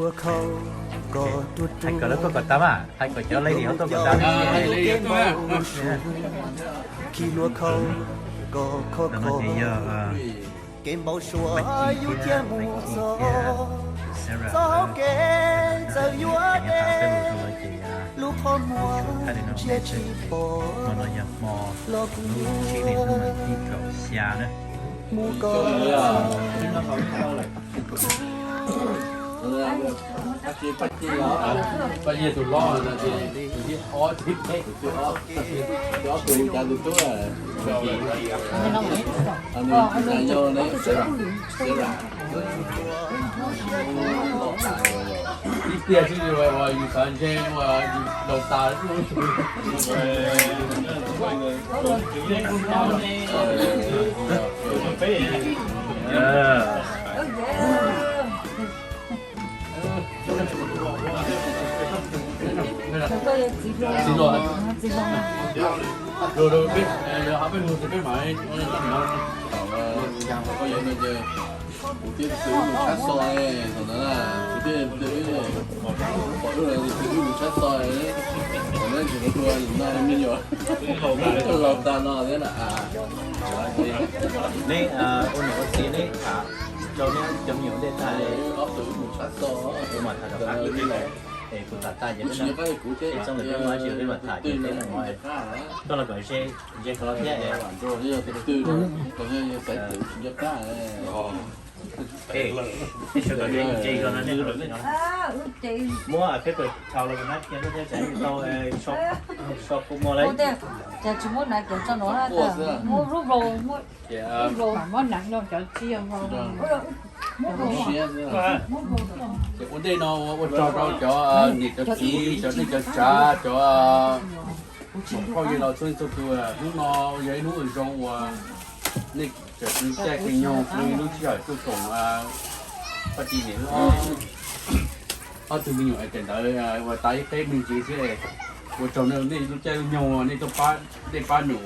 Hais kom lawv tuaj kom tas mas, hais kom cov lady ho tuaj kom tas. Ntawm no ces yog Paj Ci thiab Paj Ci thiab Sarah lawv, ces yog tham peb lus rau lawv ces thaij li no nej sawv daws, hmo no yog hmo lub tsib hlis lub mas thib kaum xya na. Paj Ci tus hlob no ces tus thib ob, thib peb, tus thib ob, tus ob tus cas tus tub, nws tus nas yog ne, Sarah. Ib pliag xwb uas yus xav ntse uas yus laus tas. Txiv hluas, txiv hluas, peb, yog peb mus ces peb mam, koj yuav no ces kuv thiaj tus ib mus tshab xo, thaum ntawd kuv thiaj tus ib, pom wb tus ib mus tshab xo, thaum ntawd ntshe kuv tua lwm no me nyuam laus tas no thiab na. Neb ua niam ua txiv neb tham rau neb cov me nyuam ntej tag, ob tug ib mus tshab xo, kuv mam tham rau qab, es kuv tham tag ces peb, es txoj lwm peb mus dab tsi peb mam tham ces peb mus. Koj los kom ze, ze qhov no thiab. Sawv daws ze ze no, muab peb pawg thaum los nab cia thiab thiab tsam tau so kuv muag lawm. Ces tsis muab hnav cov tso no, muab lub vau, muab lub vau, muab hnav no cov tsis yog vau. Ces ua ntej no ua tsaug rau cov niam cov txiv, cov neej cov tsav, cov phooj ywg los txhua leej txhua tus, hnub no yog ib hnub uas zoo uas nej txawm tau caij qee nyoog pw lub sij hawm tuaj koom Paj Ci niam wb ob tug me nyuam es kawm ntawv uas tas ib qeb me ntsis xwb. Ua tsaug nej lub caij lub nyoog nej tuaj pab, nej pab num,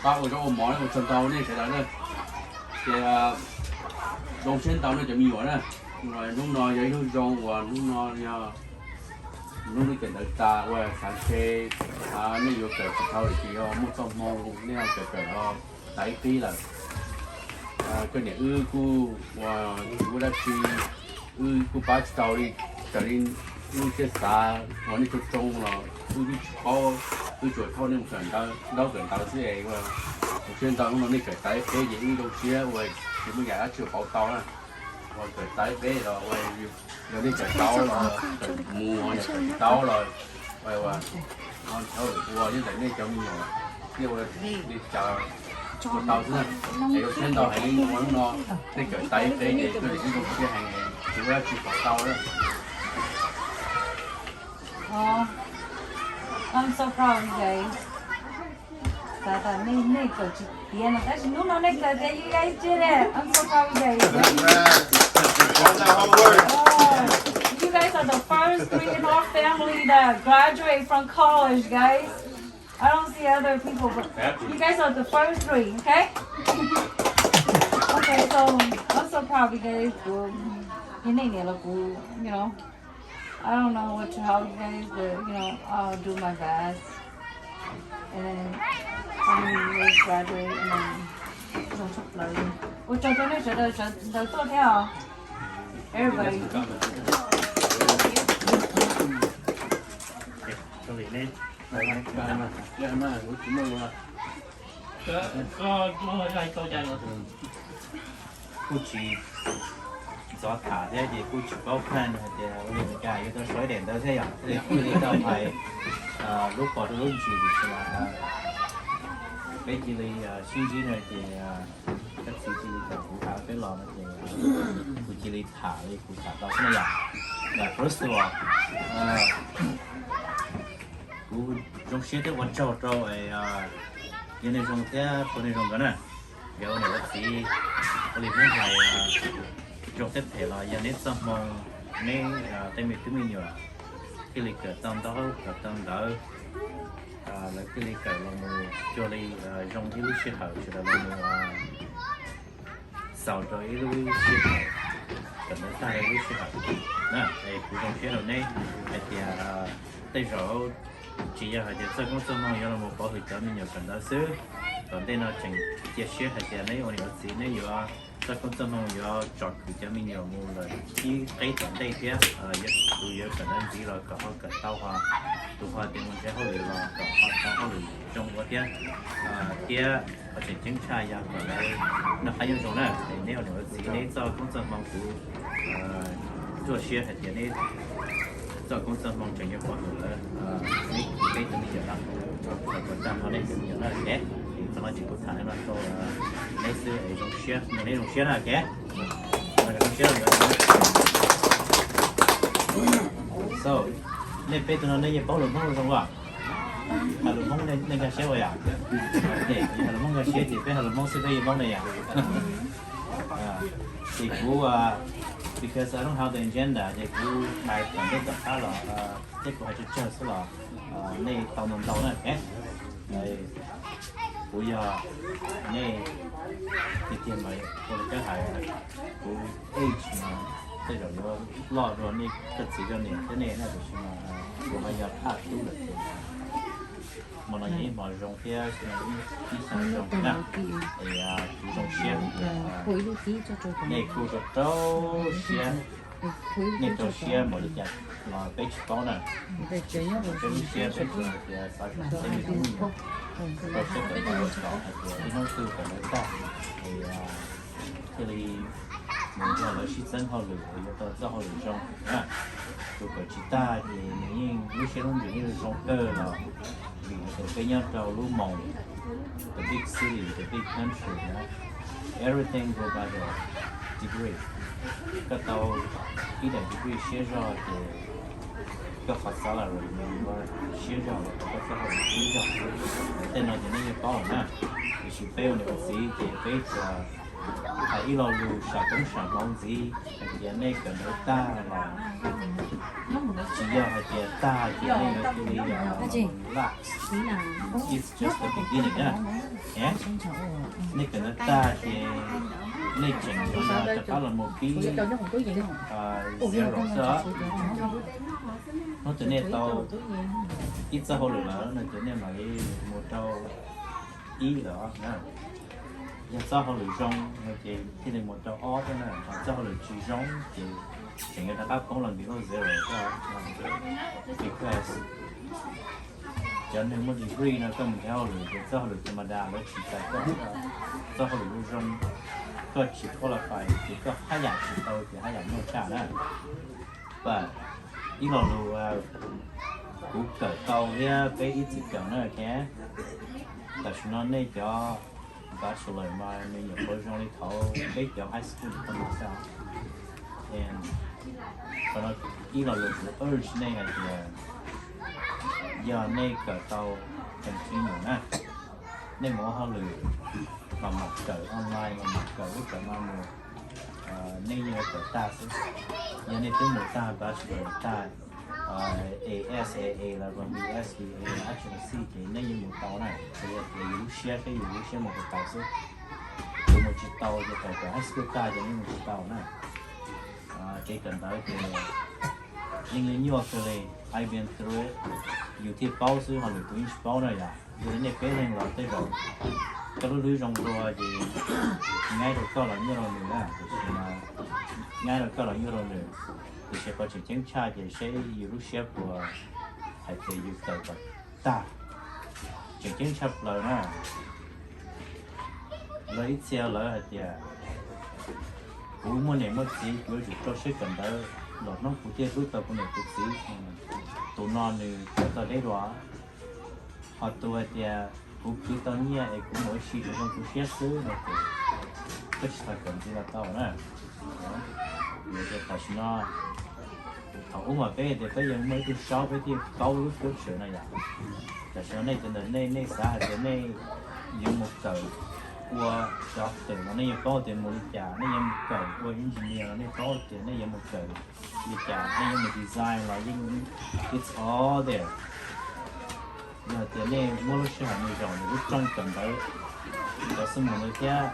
pab ua zaub ua mov, ua tsaug ntau nej sawv daws na. Ces zoo siab ntau nej cov me nyuam na. Hnub no yog ib hnub zoo uas hnub no yog hnub nej kawm ntawv tas uas xav ntshe nej yuav kawm tsis tau lawm ces yog muaj txoj hmoo nej ho kawm kawm los tas ib qib lawm. Koj niam wb kuj uas tsis muaj dab tsi, wb kuj pab tsis tau li raws li wb thiaj xav uas nej tsoo tsoo los wb twb tsis paub, wb tsuas thauj nej mus kawm ntawv, ntaub kawm ntawv xwb es ua zoo siab ntau hnub no nej kawm tas ib qeb ces wb zoo siab uas tsis muaj yam dab tsi pauv tau na. Uas kawm tas ib qeb los uas yog nej kawm tau los kawm mus, yog kawm tsis tau los ua, ua nyob ntawm nej cov me nyuam, nej ua li cas ua tau xwb na. Es zoo siab ntau heev uas hnub no nej kawm tas ib qeb ces koj niam wb zoo siab heev, tsis muaj dab tsi pauv tau na. I'm so proud of you guys. Xav tas nej, nej kawm tsis tiav no tab sis hnub no nej kawm tiav, you guys did it. I'm so proud of you guys. You guys are the first three in our family that graduate from college, guys. I don't see other people, but you guys are the first three, okay? Okay, so I'm so proud of you guys. Kuv, nej niam los kuv, you know, I don't know what to help you guys, but you know, I'll do my best. And then finally you guys graduate, and then ua tsaug rau nej sawv daws sawv ntawd tuaj thiab os. Everybody. Kuj tsis ntxov tham thiab ces kuj tsis paub plan hais tias ua li cas yuav tau sau daim ntawv thiab yom, thiaj li kuj li tau hais lub pos rau lub ntsis tiam sis mas peb cia li sib ntsib no ces koj txiv cia li kom kuv hais peb los no ces kuv cia li tham li kuv tham tau xwb na yom. First of all, kuv zoo siab thiab ua tsaug rau yog nej zoo thiab tua nej zoo nkawd na. Yog ua niam ua txiv, ua li Hmoob hais, zoo thiab phem los yog neb txoj hmoo, neb tej me tub me nyuam thiaj li kawm tau ntaub kawm tau ntawv, lawv thiaj li kawm los mus cuag li zoo ib lub sij hawm sawv daws los mus xaus rau ib lub sij hawm. kawm ntawv tag lawm lub sij hawm na. Es kuv zoo siab rau neb hais tias tej zaum tsis yog hais tias txoj koob txoj hmoo yuav los mus pov hwm cov me nyuam kawm ntawv xwb, tom ntej no tseem cia siab hais tias neb ua niam ua txiv neb yuav, txoj koob txoj hmoo yuav tsom kwm cov me nyuam mus lawm ib qeb tom ntej thiab. Yuav tus yuav kawm ntawv ntxiv los kom ho kawm tau, ho tus ho tias mus nrhiav hauj lwm los kom ho tau hauj lwm zoo ua thiab. Thiab qhov tseem ceeb tshaj yog kom lawv noj qab nyob zoo na. Es neb ua niam ua txiv neb txoj koob txoj hmoo kuv ntsuaj siab hais tias neb txoj koob txoj hmoo tseem yuav pov hwm lawv neb peb tus me nyuam no, kom tag nrho nej tus me nyuam no. Ces txog no ces kuv tham no rau neb xwb es zoo siab, neb zoo siab na. Ces zoo siab. So, nej peb tug no nej yeej paub lus Hmoob zoo as? Hais lus Hmoob nej nkag siab ua yom? Hais lus Hmoob nkag siab ces peb hais lus Hmoob xwb peb yeej paub ne yom. Ces kuv, because I don't have the agenda ces kuv hais tom ntej tom qab los thiab kuv hais tsawg tsawg xwb los nej tau ntau ntau na. Kuv yog nej tiag tiag mas ua li cov hais, kuv age mas tej zaum yuav loj dua nej koj txiv koj niam thiab nej na, tiam sis mas kuv ho yog thaj tub lawm ces hmo no yog ib hmo zoo thiab ib xyoo zoo na. Es kuv zoo siab nej kuj rau rau siab, nej rau siab npaum li cas los peb tsis paub na. Peb lub siab peb tsuas hais tias xav kom peb me tub me nyuam rau siab kom tau kom hais tias ib hnub twg kom lawv tag es thiaj li mus nrog lawv sib txeeb hauj lwm es yuav tau txoj hauj lwm zoo na. Tus kawm tsis tag ces nws yeej lub siab lub ntsws yeej zoo kawg los vim hais tias peb nyob rau lub moos, the big city, the big country na, everything go by the degree. Koj tau ib daim degree siab zog ces koj qhov salary nws yuav siab zog los koj txoj hauj lwm siab zog. Tej no ces nej yeej paub lawm na. Tiam sis peb ua niam ua txiv ces peb tsuas hais ib lo lus sam koob sam hmoov ntxiv hais tias nej kawm ntawv tag los tsis yog hais tias tag ces nej yuav cia li relax. It's just the beginning na. Nej kawm ntawv tag ces nej tseem yuav rov qab los mus pib zero xwb. Hnub twg nej tau ib txoj hauj lwm lawm no ces nej mam li mus rau ib lawm na. Yog txoj hauj lwm zoo no ces thiaj li mus rau ob thiab na, ho txoj hauj lwm tsis zoo ces tseem yuav rov qab poob los ntawm lub zero xwb. Because cov neeg muaj degree no koj mus nrhiav hauj lwm ces txoj hauj lwm tha ma da lawv tsis txais koj. Txoj hauj lwm zoo zoo koj tsis qualify ces koj haj yam tsis tau ces haj yam nyuaj tshaj na. But ib lo lus kuv kawm tau thiab peb ib txwm kawm na, tam sim no nej cov bachelor mas nws nyuam qhuav zoo li thaud peb cov high school tau mas xwb. Qhov no ib lo lus kuv urge nej hais tias yog nej kawm tau continue na, nej mus ua hauj lwm los mam kawm online los mam kawm ub kawm no mus, nej yeej yuav kawm tag xwb. Yog nej twb mus tag bachelor tag A S A A los B S B A los dab tsi los xij ces nej yeej mus tau na, tsuas yog tias yus lub siab thiab yus lub siab mus puas tau xwb. Yus mus tsis tau ces thaum kawm high school tag ces nej mus tsis tau na. Kev kawm ntawv ces yeej nyuaj kawg li, I've been through it. Yus thiaj paub xwb ho lwm tus yeej tsis paub na yom. Yog li nej peb leeg los tej zaum koj lub hlwb zoo dua ces nyab rau koj los nyuaj rau nws na, tiam sis mas nyab rau koj los nyuaj rau nws. Tiam sis qhov tseem ceeb tshaj ces seb yus lub siab puas hais tias yus kawm kom tag. Tseem ceeb tshaj plaws na, lawv ib txhia lawv hais tias kuv muaj niam muaj txiv kuv yuav tsum rau siab kawm ntawv los hnub kuv thiaj hlub tau kuv niam kuv txiv. Tus no nws kawm tau deb dua, ho tus hais tias kuv khwv tau nyiaj es kuv mus ua si rau zoo kuv siab xwb no ces koj tsis tau kawm ntxiv los tau na. Vim tias tam sim no thaum ub mas peb tias peb yuav muaj ib tug saub peb thiaj paub lub kab tswm no yom. Tam sim no nej cov ntawm nej, nej xav hais tias nej yuav mus kawm ua doctor los nej yeej paub tias mus li cas, nej yuav mus kawm ua engineer los nej paub tias nej yuav mus kawm li cas, nej yuav mus design los yeej, it's all there. Yog tias nej muab lub sij hawm mus zaum ntawm lub rooj kawm ntawv cov xab moos ntawd thiab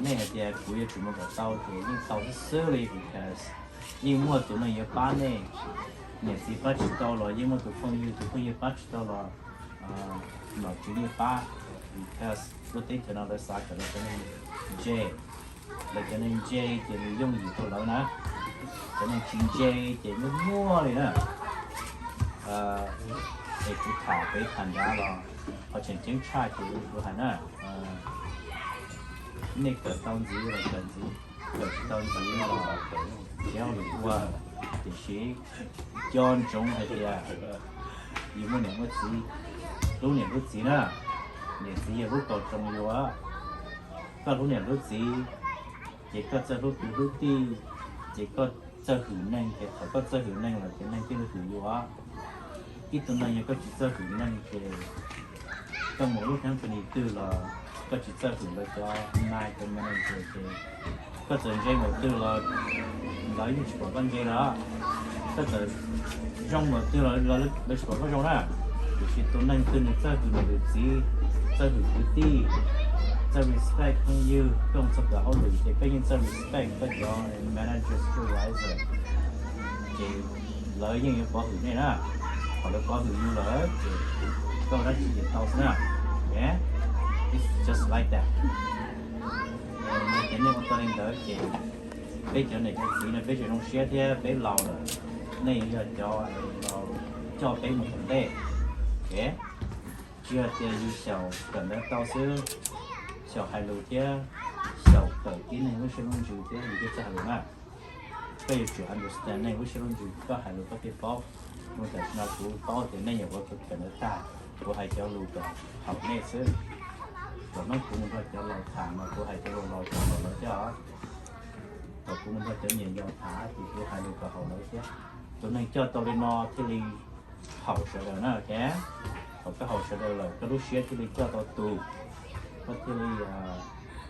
Nej hais tias kuv yuav tsum mus kom tau ces yeej tau xwb xwb li, because yeej muaj tus neeg yuav pab nej. Niam txiv pab tsis tau los yeej muaj tus phooj ywg, tus phooj ywg pab tsis tau los nom tswv yeej pab, because lub teb chaws no lawv xav kom lawv cov neeg ntse. Lawv cov neeg ntse ces nws yooj yim rau lawv na. Cov neeg tsis ntse ces nyuaj nyuaj li na. Es kuv tham peb tham nrad los qhov tseem ceeb tshaj ces kuv hais na, nej kawm tau ntxiv los kawm ntxiv, kawm tsis tau ntxiv los tsis hauj lwm ua. Tiam sis nco ntsoov hais tias yus muaj niam muaj txiv, hlub niam hlub txiv na. Niam txiv yog lub kaus roos yus. Koj hlub niam hlub txiv, ces koj txawj hlub kwv hlub tij, ces koj txawj hwm neeg, ces thaum koj txawj hwm neeg lawm ces neeg thiaj li hwm yus os. Ib tug neeg yog koj tsis txawj hwm neeg ces koj mus lub company twg los koj tsis txawj hwm lawv cov nine, cov manager ces koj txawm ntse npaum twg los lawv yeej tsis pom koj ntse lawm. Koj txawm zoo npaum twg los lawv tsis pom koj zoo na. Tiam sis tus neeg twg nws txawj hwm niam hwm txiv, txawj hwm kwv tij, txawj respect phooj ywg, koj mus txog kawm hauj lwm ces koj yeej txawj respect koj cov manager, supervisor, ces lawv yeej yuav pov hwm nej na. Thaum lawv pov hwm yus lawm ces koj ua dab tsi ces tau xwb na. It's just like that. Ces nej ua tau li ntawd ces peb cov niam cov txiv no peb tseem zoo siab thiab peb laus lawm, nej yog cov laus coj peb mus tom ntej. Tsis yog tias yus xyaum kawm ntawv tau xwb, xyaum hais lus thiab xyaum kawm tib neeg lub siab lub ntsws thiab yus thiaj txawj hais lus na. Koj yuav tsum understand neeg lub siab lub ntsws koj hais lus koj thiaj paub. Mus tam sim no kuv paub tias nej nyuam qhuav kawm ntawv tag, kuv hais cov lus kom haum nej xwb. Thaum hnub kuv mus nrog cov laus tham mas kuv hais cov lus laus kom haum lawv thiab os. Thaum kuv mus nrog cov niam yau tham ces kuv hais lus kom haum lawv thiab. Tus neeg coj tau li no thiaj li haum sawv daws na. Thaum koj haum sawv daws lawm koj lub siab thiaj li coj tau tus, koj thiaj li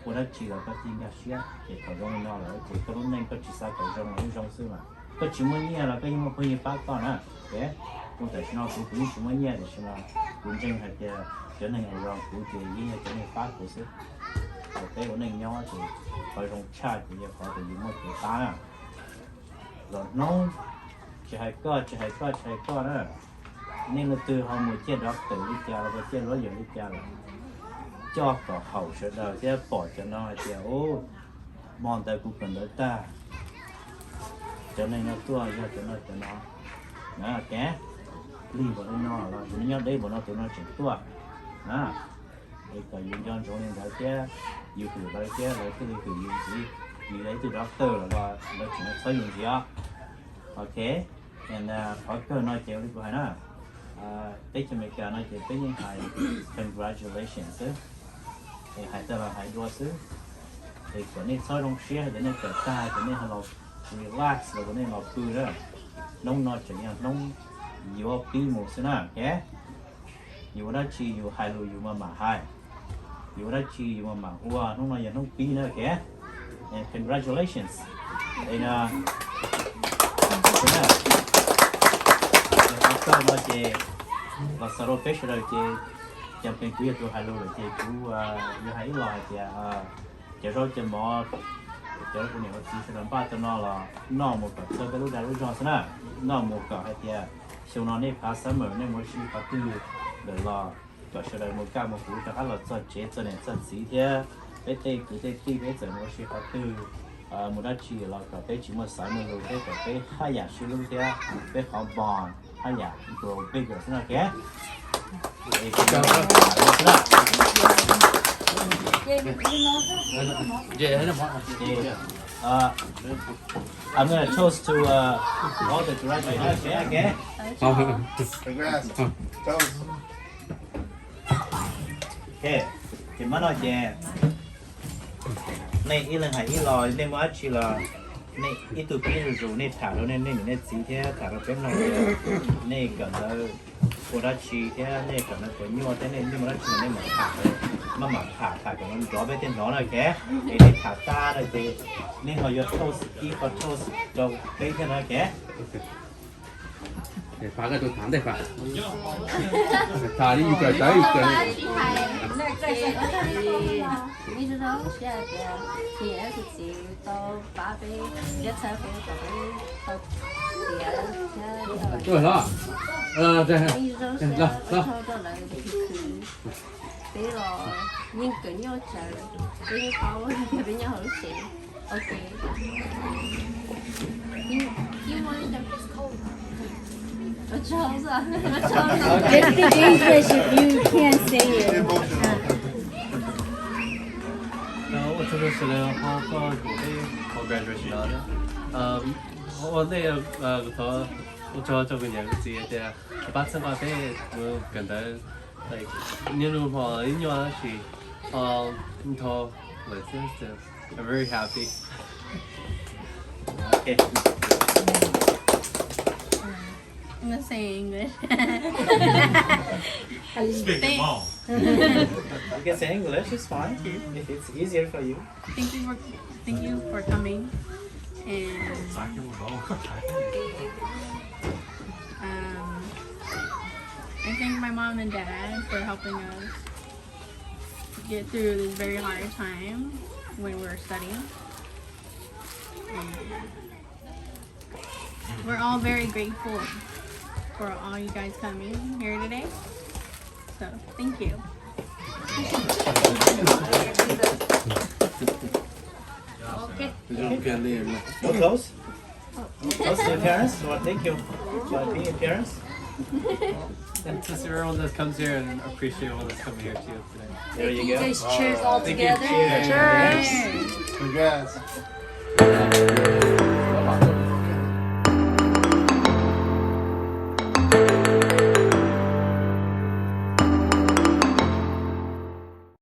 ua dab tsi los koj thiaj nkag siab. Ces thaum zoo li no lawm ces koj lub neej koj tsis xav kom zoo los yeej zoo xwb mas. Koj tsis muaj nyiaj los koj yeej muaj phooj ywg pab koj na. Mus tam sim no kuv kuv yeej tsis muaj nyiaj tiam sis mas kuv ntseeg hais tias cov neeg around kuv ces yeej yog cov neeg pab kuv xwb. Thaum peb ua neej nyob ces qhov zoo tshaj ces yog qhov tias yus muaj kev pab na. Los hnub, tsis hais koj, tsis hais koj, tsis hais koj na, nej leej twg ho mus ciaj doctor li cas los ciaj luab yawm li cas los coj kom haum sawv daws thiab pom cov no hais tias, u, hmo ntawd kuv kawm ntawv tag, cov neeg no tuaj yog cov no cov no. Lig npaum li no los tus no nyob deb npaum no tus no tseem tuaj. Es kom yus nco ntsoov li ntawd thiab yus hwm lawv thiab lawv thiaj li hwm yus ntxiv. Yus yog ib tug doctor lawm los lawv tseem txhawb yus ntxiv os. Ok, qhov kawg no ces ua li kuv hais na, teb chaws Amelikas no ces peb yeej hais congratulations xwb, es hais tag los hais dua xwb. Es kom nej txhob zoo siab hais tias nej kawm tag ces nej ho los relax los kom nej los pw na. Hnub no tseem yog hnub yuav pib mus xwb na. Yus ua dab tsi yus hais lus yus maj mam hais, yus ua dab tsi yus maj mam ua, hnub no yog hnub pib na. Congratulations. Qhov kawg no ces los xaus rau peb sawv daws ces, cas pes kuv yog tus hais lus lawm ces kuv yuav hais ib los hais tias cov zaub cov mov, cov ua niam ua txiv sawv daws npaj tau no los noj mus kom txhawb peb lub dag lub zog xwb na. Noj mus kom hais tias xyoo no nej phav summer nej mus ua si qhov twg lawm los kom sawv daws mus kaj mus huv rov qab los txog tsev txog niam txog txiv thiab peb tej kwv tej tij peb txawm mus ua si qhov twg, mus dab tsi los kom peb tsis muaj xaiv muaj lus thiab kom peb haj yam sib hlub thiab peb qhov bond haj yam grow bigger xwb no. I'm gonna toast to all the graduates. Okay. Congrats. Toast. Ces mam no ces nej ib leeg hais ib los, nej muaj dab tsi los nej ib tug pib zuj zus, nej tham rau nej niam nej txiv thiab tham rau peb mloog tias nej kawm ntawv ua dab tsi thiab nej kawm ntawv puas nyuaj thiab nej muaj dab tsi los nej mam tham, maj mam tham, tham kom nrov peb thiaj hnov na. Es nej tham tag lawm ces nej ho yuav toast ib qho toast rau peb thiab na. Pab koj tus tham ntej pab. Tham li yus kawm tawv yus kawm. Ib zaug siab tias kuv niam thiab kuv txiv tau pab peb thiab txhawb peb kom peb tau tiav thiab. Tuaj hlob. Ib zaug siab ua tsaug rau lawv khwv khwv peb los yeej kawm nyob tsawv, peb yeej paub tias peb nyob hauv lub tsev. Okay. You, you want it? It's cold. Ua tsaug, ua tsaug. Just speak English if you can't say it. 然后我这个是来花花鼓励 congratulation 的。嗯，我那个呃，我我主要照顾你儿子一点，我把生活费我跟他 Like, nyob nws hmo ib nyuag tab sis, um, nws tau lawm xwb, so I'm very happy. Okay. I'm gonna say English. Speak it, Mom. You can say English, it's fine. If it's easier for you. Thank you for, thank you for coming. And, um, I thank my mom and dad for helping us get through this very hard time when we were studying. And we're all very grateful for all you guys coming here today. So, thank you. Okay. Close? Close to your parents? Well, thank you for being your parents. And to everyone that comes here and appreciate everyone that's coming here too today. There you go. Guys, cheers all together. Cheers. Congrats.